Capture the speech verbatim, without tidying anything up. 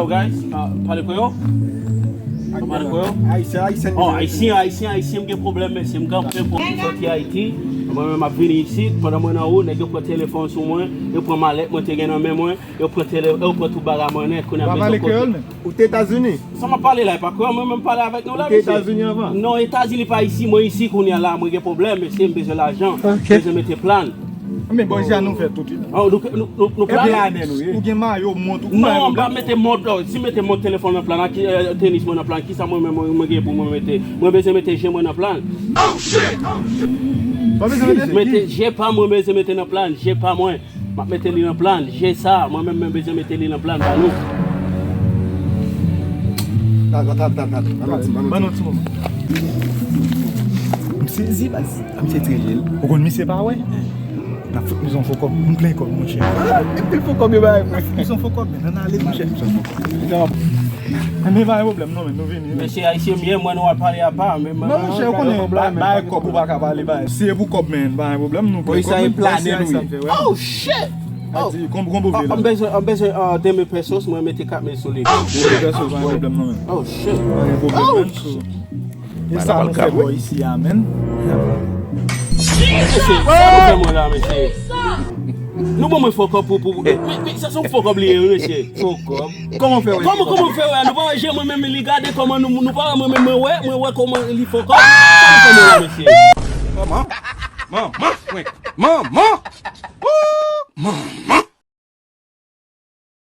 Yo, guys, ah, pale kreyòl? Pale kreyòl? Ayisyen, ayisyen. Oh, ayisyen, ayisyen, ayisyen, m gen pwoblèm, mesye. M gen anpil pwoblèm, m soti Ayiti. Mwen menm, m ap vini isit. Pandan mwen nan wout, nèg yo pran telefòn sou mwen, yo pran malèt mwen te gen nan men mwen, yo pran tele, yo pran tout bagay mwen nèt. Kounye a, m bezwen konte. Ou te Etazini? Sa m ap pale la, e pa kreyòl, mwen menm pale avèk nou la, mesye. Ou te Etazini anvan? Non, Etazini pa isi, mwen isi kounye a la, mwen gen pwoblèm, mesye, m bezwen lajan, m bezwen mete plan. Men bon, jan nou fè tout. Oh, nou, nou, nou, nou plane. Ou gen mayo, mont, ou pa gen pwoblèm. Non, m pa mete mont, oh, si m mete mont telefòn nan plan, ki, eh, tenis mwen nan plan, kisa mwen menm mwen, mwen gen pou mwen mete? Mwen bezwen mete je mwen nan plan. Oh, shit! Pa bezwen mete je pa mwen bezwen mete nan plan, je pa mwen. M ap mete li nan plan. Je sa, mwen menm, mwen bezwen mete li nan plan ba nou. Ban nou ti moman. M sezi, baz. Misye tire je l. Ou konn misye pa wè? N ap fout misye yon fo kòb. M plen kòb, monchè. Epi l fo kòb yo bay mwen. Misye yon fo kòb, men ann ale, monchè. Men pa gen pwoblèm, non, men nou vini. Mesye ayisyen, byen, mwen nou al pale apa. Non, monchè, ou konnen, bay kòb ou pa ka pale, bay. Si e pou kòb, men pa gen pwoblèm, nou plen kòb, men sa e plane nou ye. Oh, shit! Oh. Di, kon, kon bove la. M bezwen, m bezwen, ah, de mil pesos, mwen mete kat mil sou li. De mil pesos, pa gen pwoblèm, non, men. Oh, shit. Pa gen pwoblèm, men, so. E sa nou fè bò isi a, men. Mesye, sa nou fè mwen la, mesye. Nou ban mwen fo kòb pou, pou, pou, men, men, sa se yon fo kòb li ye, wi, mesye. Fo kòb? Kòman w fè wè? Kòman, kòman w fè wè? Nou pa wè je mwen menm li gade kòman nou, nou pa wè mwen menm mwen wè, mwen wè kòman li fo kòb. Sa nou fè mwen la, mesye? Manman, manman, mwen, manman, wou, manman.